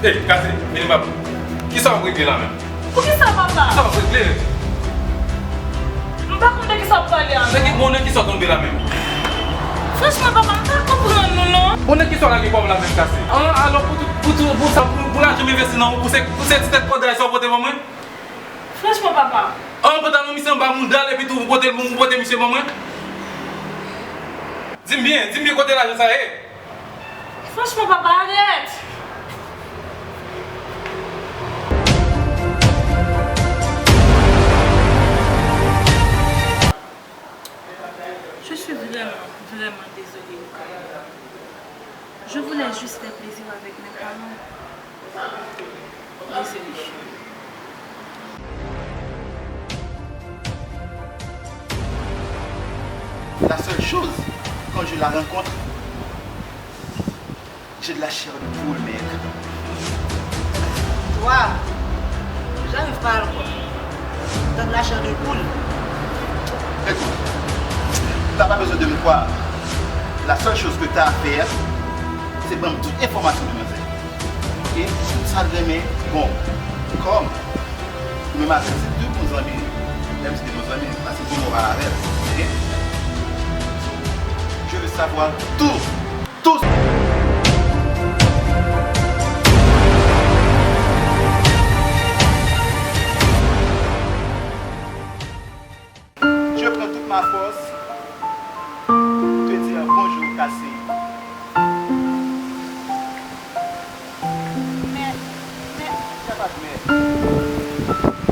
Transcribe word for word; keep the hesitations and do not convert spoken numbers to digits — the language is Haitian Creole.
Ey, Kase, vini papa. Kisa w ap regle la menm? Poukisa, papa? Kisa w ap regle? M pa konn de kisa w ap pale a, non. Bon, nan kisa w tonbe la menm? Franchman, papa, m pa konprann ou, non. Bon, nan kisa w lage kò w la menm, Kase? An, alò, pou tout, pou tout, pou sa, pou, pou lajan m envesti nan ou, pou se, pou se ti tèt kòdray sa w pote ban mwen? Franchman, papa. An, pantalon misye anba mouda l, epi tou, ou pote, ou pote misye ban mwen? Di m byen, di m byen kote lajan sa ye? Franchman, papa, arèt! Je suis vraiment, vraiment désolée, Lucas. Je voulais juste faire plaisir avec mes parents. Désolée. La seule chose, quand je la rencontre, j'ai de la chair de poule, mec. Toi, j'arrive pas à le croire. T'as de la chair de poule. Écoute, t'as pas besoin de me croire. La seule chose que t'as à faire, c'est ban m tout enfòmasyon de manzè. Ok? Tout sa l renmen, bon, kòm ou menm avè l se de bon zanmi, menm si de bon zanmi, paske bon moral avè l, ok? Je veux savoir tout, tout. Je prends toute ma force pour te dire bonjour, Kase. Mais, mais, Y a pas de mais.